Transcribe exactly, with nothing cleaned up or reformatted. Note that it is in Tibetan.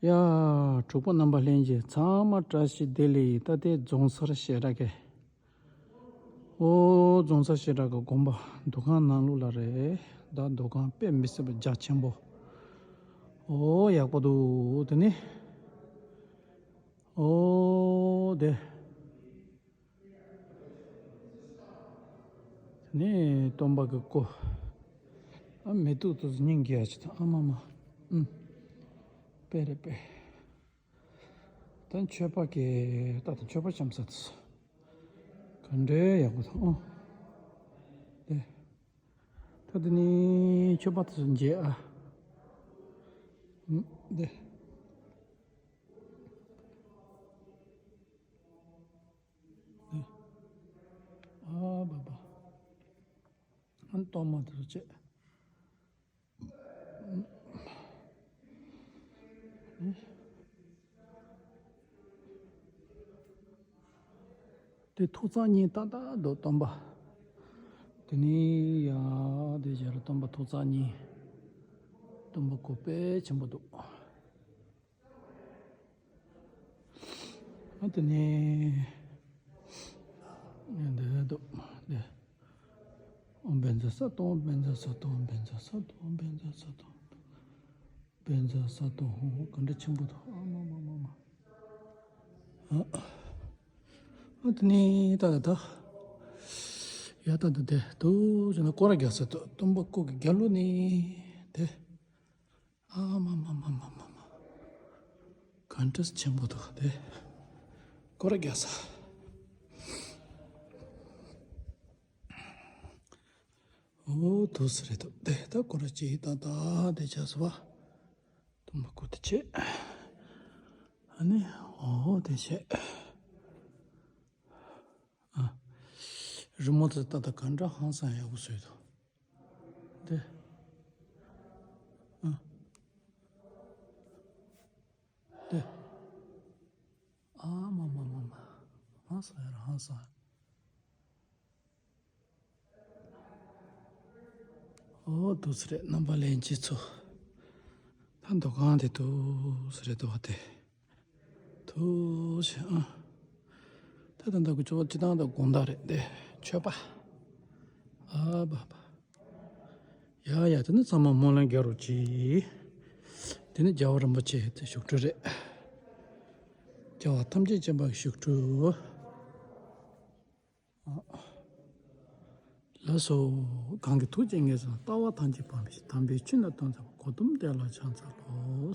ཡ། གྲོགས་པོ་རྣམ་པ་ལྷན་རྒྱས་ཚང་མ་བཀྲ་ཤིས་བདེ་ལེགས། ད་ལྟའི་རྫོང་སར་ཞེ་དྲག་གི་ཨོ་རྫོང་སར་ཞེ་དྲག་གི་དགོན་པ་འདུ་ཁང་ནང་ལོགས་ལ་རེད། ད་འདུ་ཁང་དཔེ་མི་སྲིད་པ་རྒྱ་ཆེན་པོ། ཨོ་ཡག་པོ་འདུག་དེ་ནི། ཨོ་དེ། དེ་ནས་སྟོན་པ་གི་སྐུ། ཨ་མེ་ཏོག་ཏུ་སྙིང་རྗེ་ཡ་ཅིག་དང་ཨ་མ་མ། ཨུམ། དཔེ་རེད་དཔེ། ད་མཆོད་པ་གི་ད་ད་མཆོད་པ་བཤམས་ས་དུ། ག་འདྲའི་ཡག་པོ་དང་ཨོ། དེ། ད་དེ་ནས་མཆོད་པ་དུ་མཇལ་ཨ། ཨུམ། དེ། ཨ་བ་བ། ཨན་གཏོར་མ་དེ་ཚོ་བྱས། དེ་ཐོག་བརྩེགས་གཉིས་ཏག་ཏག་འདུག་སྟོན་པ། དེ་ནས་ཡ་དེ་བྱས་ར་སྟོན་པ་ཐོག་བརྩེགས་གཉིས། སྟོན་པ་སྐུ་དཔེ་ཆེན་པོ་འདུག་ཨ་དེ་ནས་འདི་འདུག་འདི། ཨོཾ་བཛྲ་སཏྭ་ཨོཾ་བཛྲ་སཏྭ་ཨོཾ་བཛྲ་སཏྭ་ཨོཾ་བཛྲ་སཏྭ་ཨོཾ་བཛྲ་སཏྭ་ཨོཾ་བཛྲ་སཏྭ་ཧོ་ག་འདྲ་ཆེན་པོ་འདུག་ཨ་མ་མ་མ་མ། ཨ་ཨ་དེ་ནས་ད་ད་ད། ཡ་ད་ད་དེ་དུ་ཅེ་ན་སྐོར་ར་རྒྱག་ས་དུ་སྟོན་པ་སྐུ་གི་རྒྱབ་ལོགས་ནས་དེ། ཨ་མ་མ་མ་མ་མ་མ། ག་འདྲ་ཆེན་པོ་འདུག་དེ། སྐོར་ར་རྒྱག་ས། ཨོ་དུ་སི་རེད་འདུག་དེ་ད་སྐོར་ར་ཅིག་ད་ད་དེ་བྱས་སོ་བ། སྟོན་པ་སྐུ་དེ་བྱས། ཨ་ནི་ཨོ་དེ་བྱས། ཨ། རི་མོ་དེ་ད་ད་ག་འདྲ་ཧང་སང་ཡག་པོ་བཟོས་འདུག་དེ། ཨ། དེ། ཨ་མ་མ་མ་མ། ཧང་སང་ཡ་ར་ཧང་སང་། ཨོ་དུ་སི་རེད་རྣམ་པ་ལྷན་རྒྱས་ཚོ། ད་འདུ་ཁང་དེ་དུ་སི་རེད་འདུག་བ་དེ། ཐུགས་རྗེ་ཆེ་ཨ། ད་ད་ད་གུ་ཅོ་ཅི་དང་ད་དགོང་དག་རེད་དེ་མཆོད་པ། ཨ་བ་བ། ཡ་ཡ་དེ་ནི་ཚང་མ་སྨོན་ལམ་རྒྱག་རོགས་གྱིས། དེ་ནི་རྒྱལ་བ་རིན་པོ་ཆེ་དེ་བཞུགས་ཁྲི་རེད། རྒྱལ་བ་ཐམས་ཅད་མཁྱེན་པ་བཞུགས་ཁྲི། ལགས་སོ། གང་གི་ཐུགས་རྗེ་དངོས་སུ་ལྟ་བ་ཐམས་ཅད་སྤང་བའི་ཕྱིར། དམ་པའི་ཆོས་རྣམས་སྟོན་མཛད་པ། གོ་ཏམ་དེ་ལ་ཕྱག་འཚལ་ལོ།